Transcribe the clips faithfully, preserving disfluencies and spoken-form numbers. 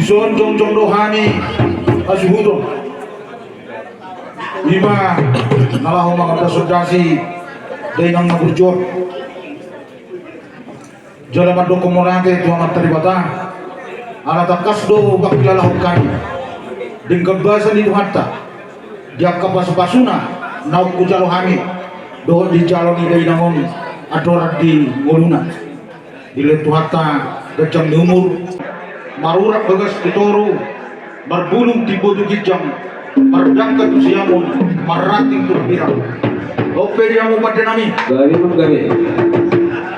Dison jongjong do hami hasuhuton. Ima na laho mangasondasi dainang na burju on. Jala mandok mauliate tu Amanta Debata, ala tangkas do pangkilalahon hami denggan basa ni Tuhanta di angka pasupasuna naung hujalo hami dohot dijalo ni dainang on andorang di ngoluna. Dilehon Tuhanta ganjang ni umur, marurat bagas tu toru, marbulung timbo tu ginjang, mardangka tu siamun, marranting tu hambirang. On pe di hamu pande nami. Gabe ma gabe.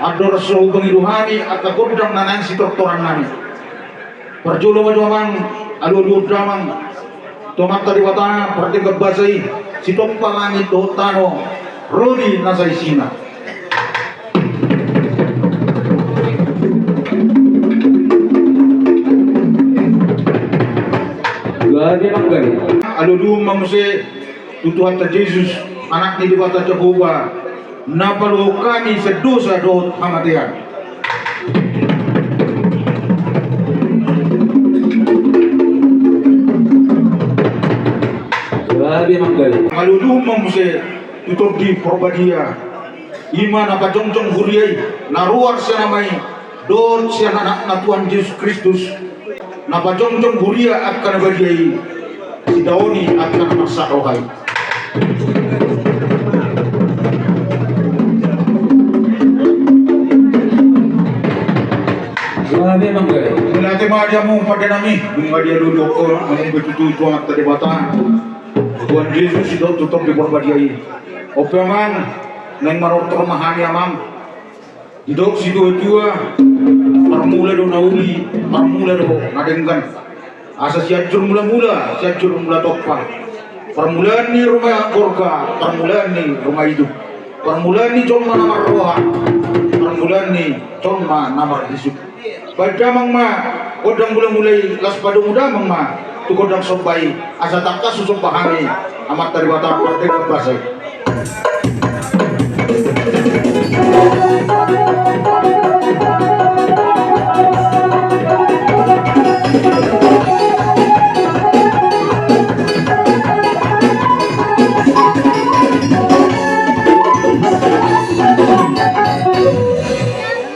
Andorang so hupangido hami angka gondang na naeng sitortoran nami. Parjolo ma jo amang, alualuhon damang tu Amanta Debata pardenggan basa i, sitompa langit dohot tano, ro di nasa isina. Gabe ma gabe. Alualuhon ma muse tu Tuhanta Jesus, Anak ni Debata Jahowa, na paluahon hami sian dosa dohot hamatean. Gabe ma gabe. Alualuhon ma muse tu Tondi Porbadia, ima na pajongjong huria i, na ruar sian Ama i dohot sian Anakna Tuhan Jesus Kristus, na pajongjong huria angka na badia i, sidaon ni angka na marsak roha i. Gabe ma gabe. Mauliate ma di hamu pande nami, nunga dialualuhon hamu be tutu tu Amanta Debata, Tuhan Jesus, didok tu Tondi Porbadia i. On pe amang, naeng manortor ma hami amang. Didok situatua, parmula do na uli, parmula do na denggan. Asa Sianjur Mulamula, Sianjur Mulatompa. Parmulaan ni ruma gorga, parmulaan ni ruma idup. Parmulaan ni jolma na marroha, parmulaan ni jolma na marlisuk. Baen damang ma gondang mulamula i, laos padomu damang ma tu gondang somba i, asa tangkas husomba hami Amanta Debata pardenggan basa i.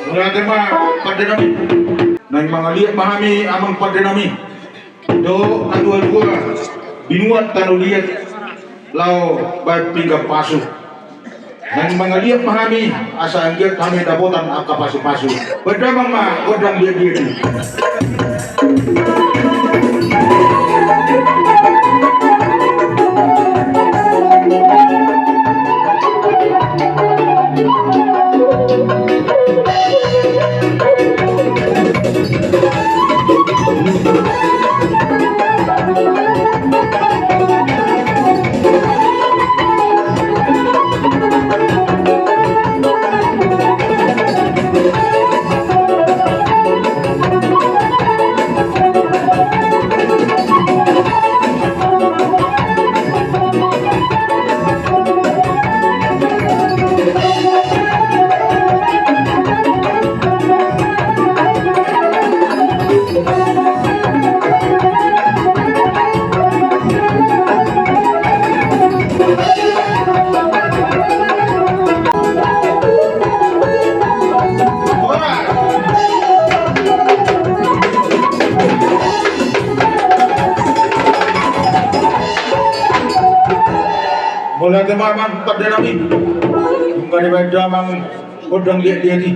Mauliate ma pande nami. Naeng mangaliat ma hami amang pande nami. Didok na tuatua, binuat tano liat laho baen pinggan pasu. Naeng mangaliat ma hami asa anggiat hami dapotan angka pasupasu. Baen damang ma gondang liatliat i. Mauliate ma amang pande nami. Nunga dibaen damang gondang liatliat i.